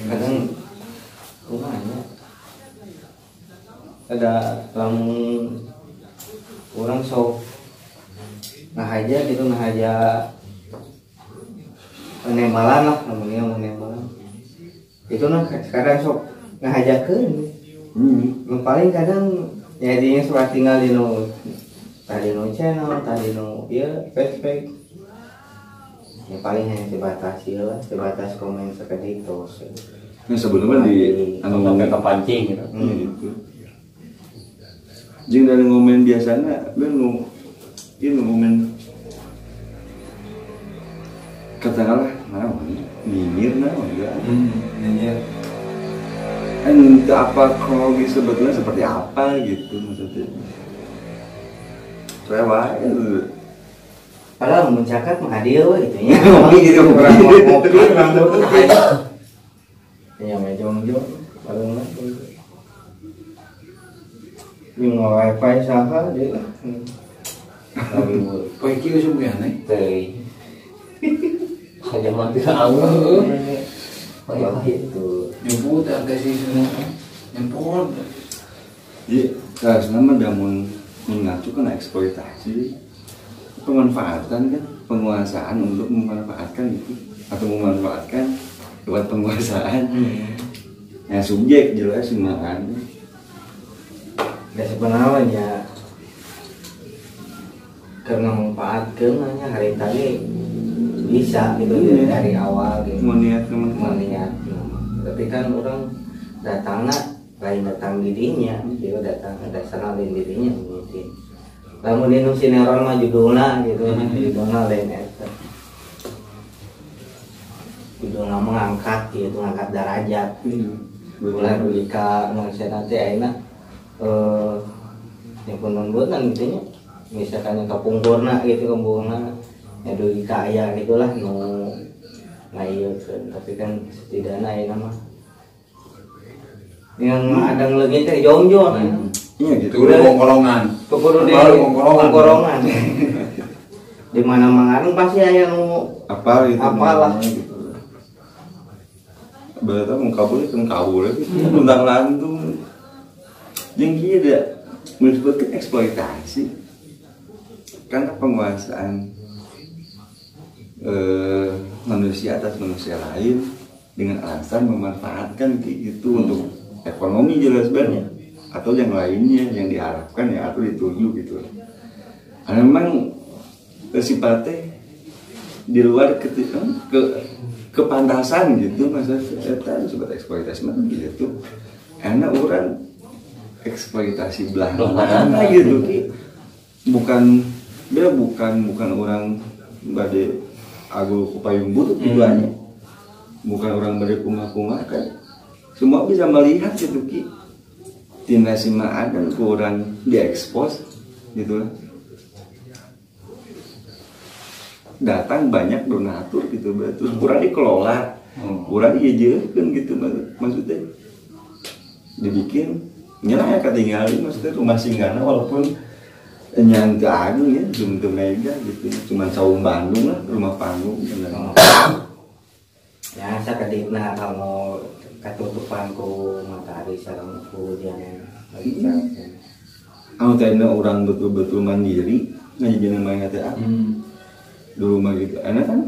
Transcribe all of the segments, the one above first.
Kadang kumaha nya ada lamun urang sok ngahaja gitu ngahaja nembalan lah namanya mau nembalan itu nah sekarang sok ngahajakeun. Nu paling kadang ya dinya suka tinggal di nu tadi nu channel tadi nu ieu Facebook ya paling hanya sebatas ieu lah sebatas komen sakedik tos. Nah sebelumnya di anu sampai kepancing gitu. Gitu. Jeung dari ngomen biasana ben nu ieu nu ngomen katakanlah naon nyinyir naon ya. Nyinyir. Entah apa kronologi sebetulnya seperti apa gitu maksudnya. Saya wae. Padahal mencatat mah hadir we gitu nya. Ngopi gitu urang ngopi urang ngopi. Nya mah jong-jong paling mah. Jeung wifi saha deui lah. Poe kieu usum ge aneh. Teuing. Hanya mati anggur. Itu. Nyebut ada sih semua. Nyebut. Iya, karena mah damun mengacu kena eksploitasi, pemanfaatan kan, penguasaan untuk memanfaatkan gitu, atau memanfaatkan buat penguasaan. Ya subjek jelas sih makan. Ya sebenarnya karena memanfaatkan hanya hari tadi bisa gitu dari awal gitu. Mau niat mau niat. Tapi kan orang datangnya lain datang dirinya, dia datang dasarnya lain dirinya mungkin. Lamun dinu sinetron mah judulna gitu, judulna lain eta. Judulna mengangkat gitu, ngangkat derajat. Ulah dugi ka manusia teh ayeuna yang pun gitu nya. Misalkan yang kapungkurna gitu kembungna ya dugi ka aya gitulah nu ngayekeun, tapi kan setidaknya ayeuna mah yang ada ngeleungit teh jongjon. Iya gitu. Kudu kongkorongan. Kudu di kongkorongan. Di mana mangareng pasti aya nu apal gitu. Apalah gitu. Berarti mau kabur itu kabur gitu. Luntang lantung. Jeung kieu da disebutkan eksploitasi. Karena penguasaan manusia atas manusia lain dengan alasan memanfaatkan gitu untuk ekonomi jelas banyak atau yang lainnya yang diharapkan ya atau dituju gitu. Karena memang sifatnya di luar kepantasan gitu maksudnya eta disebut eksploitasi mah gitu. Karena orang eksploitasi belah mana gitu ki. Bukan dia bukan orang bade agul ku payung butut gitu aja. Bukan orang bade kumaha-kumaha kan. Semua bisa melihat gitu ki. Tina si Ma'adan kurang diekspos gitu lah. Datang banyak donatur gitu, terus kurang dikelola, kurang dijejekeun gitu maksudnya. Dibikin nyala ketinggalan maksudnya rumah singgahna walaupun nya teu agung ya, belum teu mega gitu, cuman saung Bandung lah, rumah panggung bener. Ya sakedipna kamu katutupan ku matahari sareng ku hujan lagi capek. Anu teh orang betul-betul mandiri ngajieun mana teh dulu mah gitu. Enak kan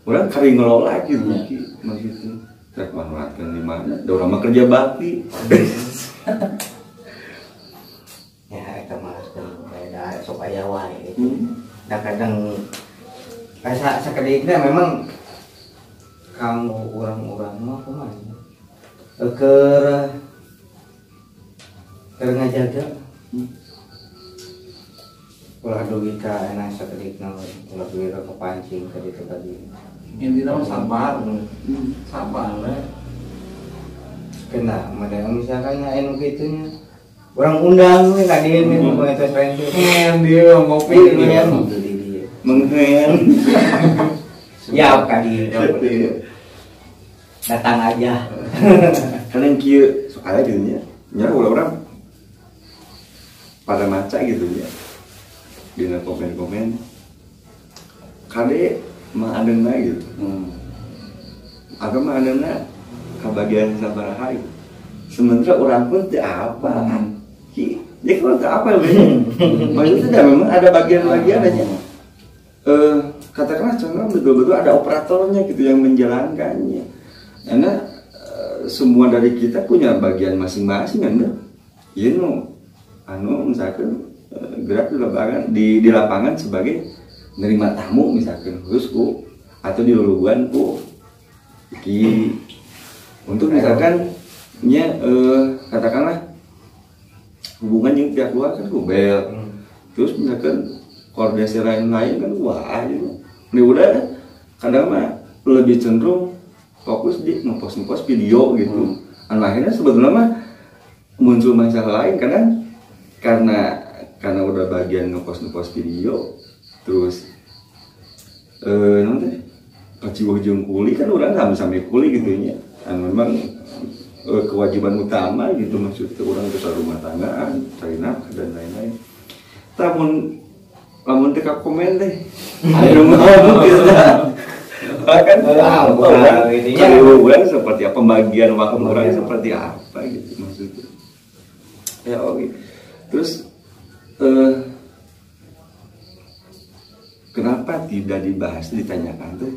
orang kari ngelola gitu ki maksudnya. Rek manfaatkeun di mana? Da urang mah kerja bakti. Ya eta mah beda sok aya wae gitu. Da kadang asa sakedikna memang kanggo urang-urang mah kumaha keur ngajaga ulah dugi ka enak sakedikna ulah dugi ka kepancing ka ditu ka dieu. Intina mah sabar. Sabar we. Kena mah misalkan aya nu kitu nya urang undang we ka dieu nu eta rente. Dia ngopi dia di dieu. Menghen. Siap ka dieu. Datang aja. Kadang kieu soalnya gitu nya. Nya ulah urang pada maca gitu nya. Dina komen-komen kade mah adeuna gitu. Atau mah adeuna Kebagian sabaraha gitu. Sementara orang pun teu apa. Ki, ya kalau teu apa maksudnya tidak memang ada bagian-bagiannya. Katakanlah contoh betul-betul ada operatornya gitu yang menjalankannya. Karena semua dari kita punya bagian masing-masing kan, iya no, anu misalkan gerak di lapangan di lapangan sebagai nerima tamu misalkan khususku atau di luluan ku ki untuk misalkan nya katakanlah hubungan yang pihak luar kan kubel terus misalkan koordinasi lain-lain kan wah gitu. Ini udah kadang mah lebih cenderung fokus di ngepost-ngepost video gitu. Akhirnya sebetulnya mah muncul masalah lain kadang karena udah bagian ngepost-ngepost video terus nanti paciweuh jeung kuli kan urang sami-sami kuli gitu nya. Memang kewajiban utama gitu maksudnya orang ke rumah tanggaan, cari nafkah dan lain-lain. Namun lamun teu komen teh ayo ngomong gitu. Bahkan orang seperti apa pembagian waktu orang seperti apa gitu maksudnya. Ya oke. Terus kenapa tidak dibahas ditanyakan tuh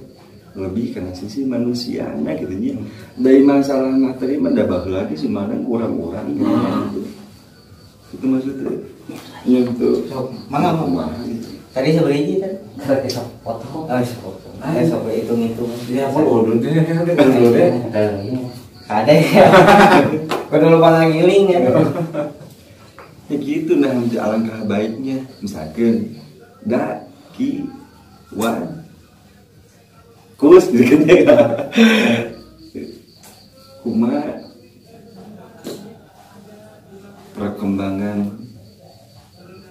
lebih karena sisi manusianya gitu nya. Dari masalah materi mah da baheula lagi si mana kurang-kurang gitu. Itu maksudnya. Ya gitu. Mangga mah. Tadi seberapa tadi? Tadi sok foto. Oh, sok foto. Sok hitung-hitung. Ya, mau dulu deh, dulu deh. Ada ya. Kudu lupa ngiling ya. Ya gitu nah alangkah baiknya misalkan da ki wan kus gitu kan ya. Kumaha perkembangan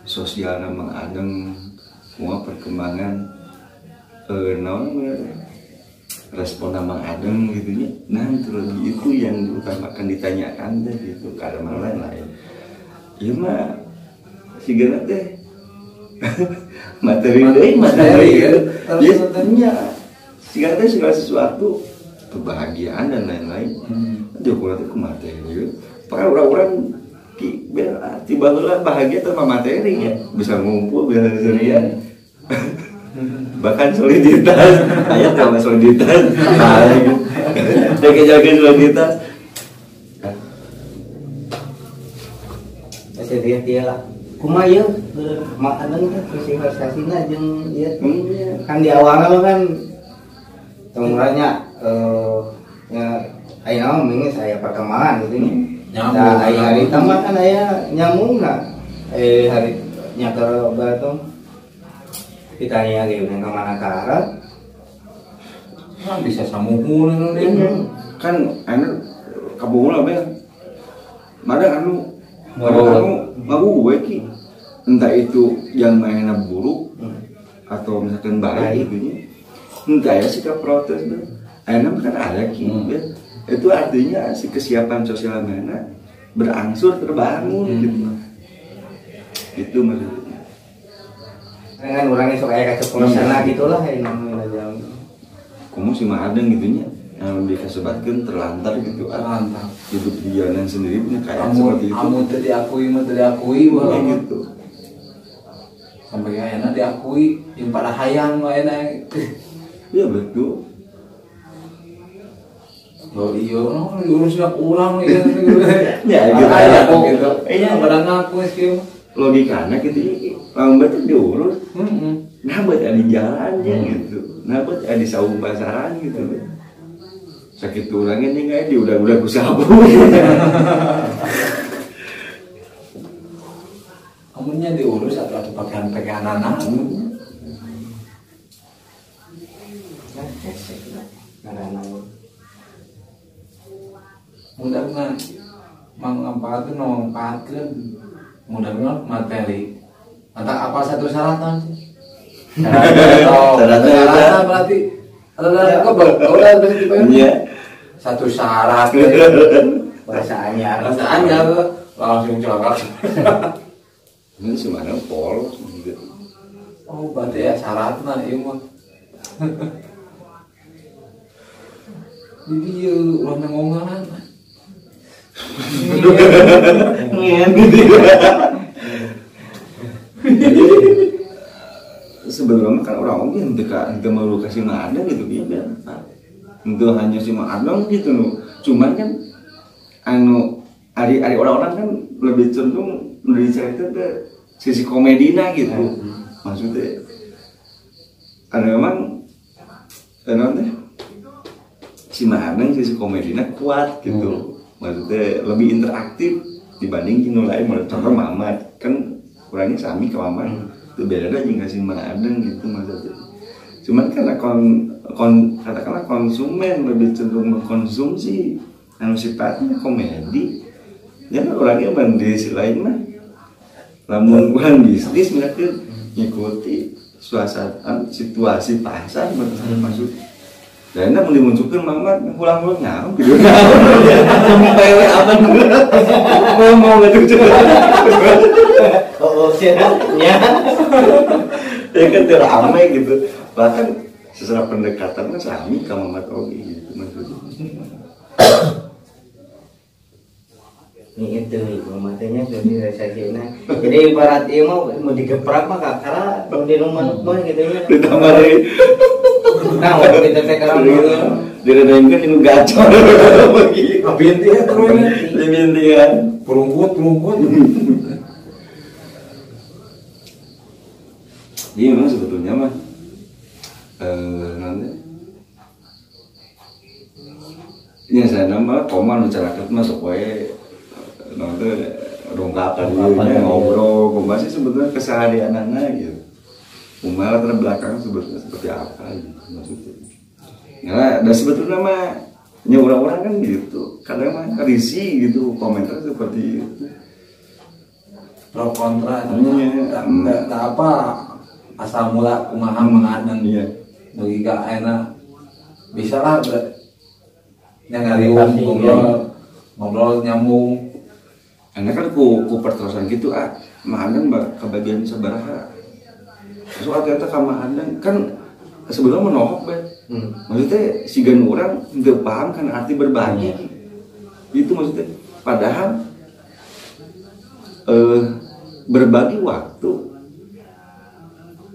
sosial Mang Adeng, kumaha perkembangan naon respon Mang Adeng gitu nya. Nah itu lebih itu yang diutamakan ditanyakan deh gitu karena lain-lain. Ieu mah sigana teh materi deui materi gitu. Nya sigana teh segala sesuatu kebahagiaan dan lain-lain. Diukur teh ku materi gitu. Padahal orang-orang ki bela tiba heula bahagia tanpa materi nya bisa ngumpul bisa sendirian. Bahkan soliditas aya tambah soliditas. Jaga-jaga soliditas. Saya dia lah. Kumaha ieu makanan teh sosialisasina jeung ieu. Kan di awalna mah kan temuranya nya ayeuna mah minggu saya perkembangan gitu nya. Nah, aya hari mah kan aya nyambungna. Hari nya ke Batung ditanya ge ka mana ka arah. Nah, bisa samuhun anu kan anu kabogoh lah mana anu anu ngaku we ki entah itu yang mainnya buruk atau misalkan baik gitu nya entah ya sikap protes deh ayeuna kan ada ki itu artinya si kesiapan sosial mana berangsur terbangun gitu itu maksudnya kan orangnya sok aya kaceplosan gitulah ayeuna jam kumaha si Mang Adeng gitu nya yang dikasebatkeun terlantar gitu terlantar hidup di jalanan sendiri punya kayak seperti itu amun teu diakui mah teu diakui mah gitu sampai ayeuna diakui jeung pada hayang mah ayeuna iya betul oh iya no diurusna ku urang ieu ya gitu gitu iya pada ngaku kieu logikana kitu lamun betul diurus nah buat di jalannya gitu nah buat di saung pasaran gitu sakit tulangnya nih kayak di udah-udah ku sapu. Amunnya diurus atau pakaian-pakaian anak. Mudah-mudahan manfaatkeun manfaatkeun mudah-mudahan materi. Entah apa satu syarat nanti. Syaratnya berarti ada kok udah berarti iya. Satu syarat. Bahasaannya. Bahasaannya langsung celaka. Ini semana polos gitu. Oh, berarti ya syaratna ieu mah. Di dieu ulah nanggongan. Ngen. Sebelumnya kan orang oge henteu henteu mau kasih Mang Adeng gitu dia biar. Henteu hanya si Mang Adeng gitu nu. Cuman kan anu ari-ari orang-orang kan lebih cenderung lebih cerita ke sisi komedina gitu. Maksudnya ada memang teh si Mang Adeng sisi komedina kuat gitu. Maksudnya lebih interaktif dibanding nu lain. Contoh Mamat kan kurangnya sami ke Mamat. Itu beda aja nggak sih Mang Adeng gitu maksudnya. Cuman karena katakanlah konsumen lebih cenderung mengkonsumsi anu sifatnya komedi, ya kan orangnya di sisi lain mah lamun urang bisnis mereka ngikuti suasana situasi pasar maksud. Dan ini mau dimunculkan Mamat ulang-ulang ngau gitu. Sampai apa mau gitu. Oh, siapnya. Ya kan ramai gitu. Bahkan secara pendekatan kan sami ka Mamat oge gitu maksudnya. Ini itu matanya jadi resesina. Jadi ibarat ieu mah mau digeprak mah kakara mau di rumah mah gitu ya. Ditambah deui. Nah, waktu kita teh karena diredainkeun jeung gacor. Bintian terus. Bintian. Perunggut. Iya memang sebetulnya mah nanti ya saya nama koman masyarakat mah sok wae nanti rongkapan ngobrol kumaha sih sebetulnya keseharianana gitu. Kumaha latar belakang sebetulnya seperti apa gitu maksudnya. Nah, dan sebetulnya mah nya orang-orang kan gitu, kadang mah risih gitu komentar seperti itu. Pro kontra tak apa asal mula kumaha Mang Adeng. Iya. Logika enak bisa lah nyangariung ngobrol nyambung. Enak kan ku perterusan gitu ah Mang Adeng kebagian sabaraha. Terus ternyata ka Mang Adeng kan sebelumnya menohok be. Maksudnya sigan orang teu paham kan arti berbagi. Itu maksudnya. Padahal berbagi waktu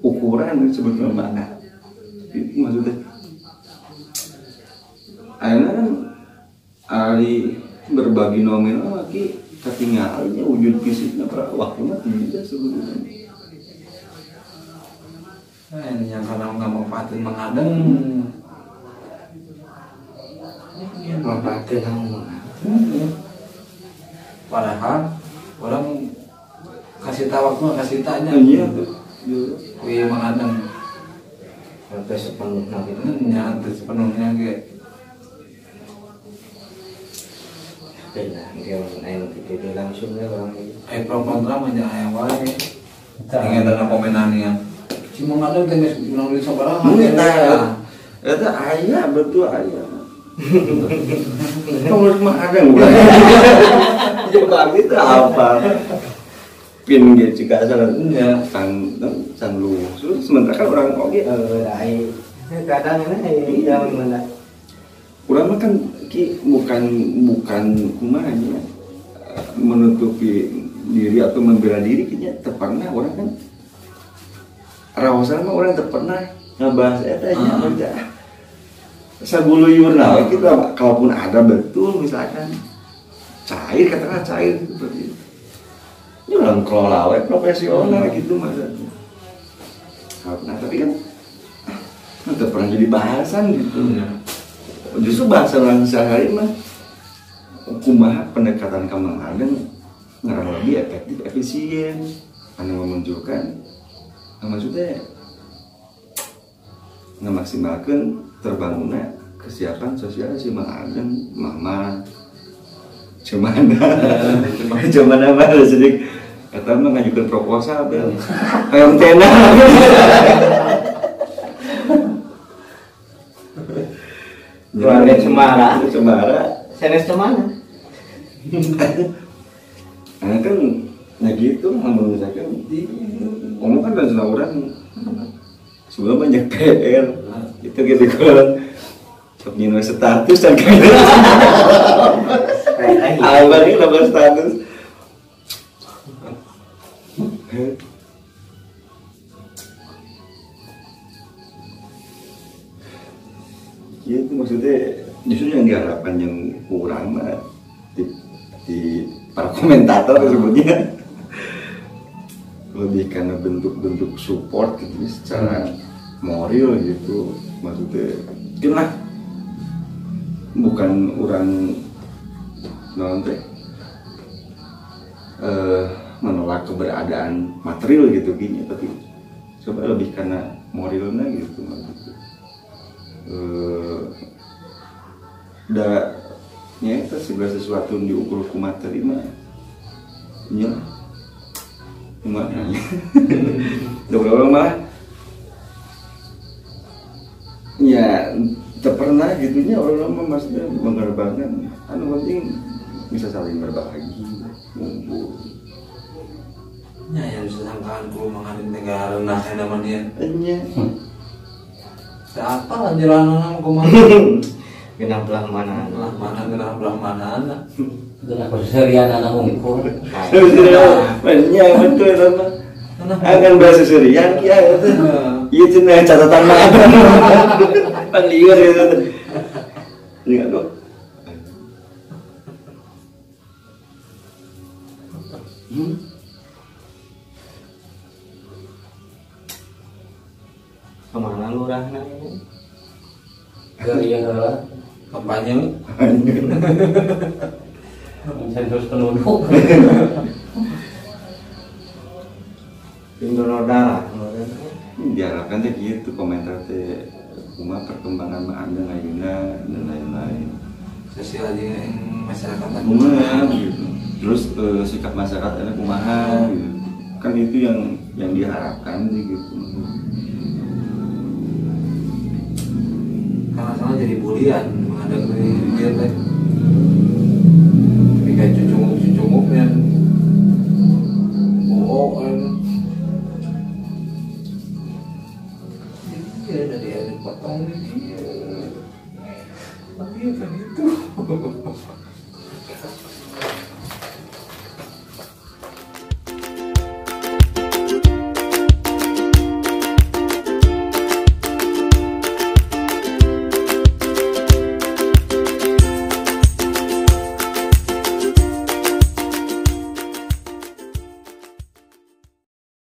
ukuran sebetulnya mana itu maksudnya. Akhirnya kan ari berbagi nominal lagi ketinggalannya wujud fisiknya waktunya tidak sebetulnya. Nah, ini yang karena nggak manfaatin Mang Adeng. Manfaatin Mang Adeng. Padahal orang kasih tahu waktu kasih tanya. Iya tuh. Wih Mang Adeng. Sampai sepenuhnya gitu. Ya, sepenuhnya kayak. Nah, mungkin gitu langsung ya orang ini. Pro kontra banyak yang wae. Ingin ada komenannya. Si Mang Adeng teh geus menang duit sabaraha. Eta. Eta aya betul aya. Kamu Mang Adeng ulah. Coba itu apa? Pin ge jika asal nya san san lusuh sementara kan orang oge ai kadang ini jauh mana. Urang mah kan ki bukan kumaha nya menutupi diri atau membela diri kayaknya teu pernah orang kan raosan mah orang teu pernah ngebahas eta nya mah saguluyurna we kitu kalaupun ada betul misalkan cair katakanlah cair seperti itu. Ini orang kelola we profesional gitu maksudnya. Nah, tapi kan teu pernah jadi bahasan gitu. Justru bahasa orang sehari-hari mah kumaha pendekatan ka Mang Adeng ngarang lebih efektif efisien anu memunculkan nah, maksudnya ngemaksimalkeun terbangunna kesiapan sosial si Mang Adeng mama cuman cuman apa sedikit kata mah ngajukeun proposal bel hayang tena. Keluarga Cemara. Cemara. Senes Cemara. Nah kan, nah gitu, namun misalkan, ngomong kan dan orang, sebenarnya banyak PR, itu gitu kan. Sok nyeun status dan kayak abang ini nambah status. Ya itu maksudnya justru yang diharapkan yang kurang mah di para komentator sebutnya lebih karena bentuk-bentuk support gitu secara moral gitu maksudnya mungkin lah bukan orang nanti menolak keberadaan material gitu gini tapi coba lebih karena moralnya gitu maksudnya ya itu segala sesuatu yang diukur ku materi mah nya kumaha orang mah ya tak pernah gitunya orang mah maksudnya mengorbankan anu penting bisa saling berbagi ngumpul nya yang bisa sangkaan ku mangarin negara rendah eta mah dia nya siapa lah jalanan kumaha genah belah mana genah belah mana genah keserian anak unggul nya betul eta mah akan bahasa serian kieu eta ieu cenah catatan mah pan lieur eta enggak kok. Kemana lurahna ini? Geriang heula kampanye. Sensus penduduk. Pendonor darah. Diharapkan teh gitu komentar teh kumaha perkembangan mah anda ayeuna dan lain-lain. Sosial jeung masyarakat kumaha gitu. Terus sikap masyarakat anda kumaha gitu. Kan itu yang diharapkan sih gitu. Karena sama jadi bulian menghadap dia teh. Tapi kayak cucunguk-cucunguknya. Bohong kan. Iya dari ada potong dia. Tapi kan itu.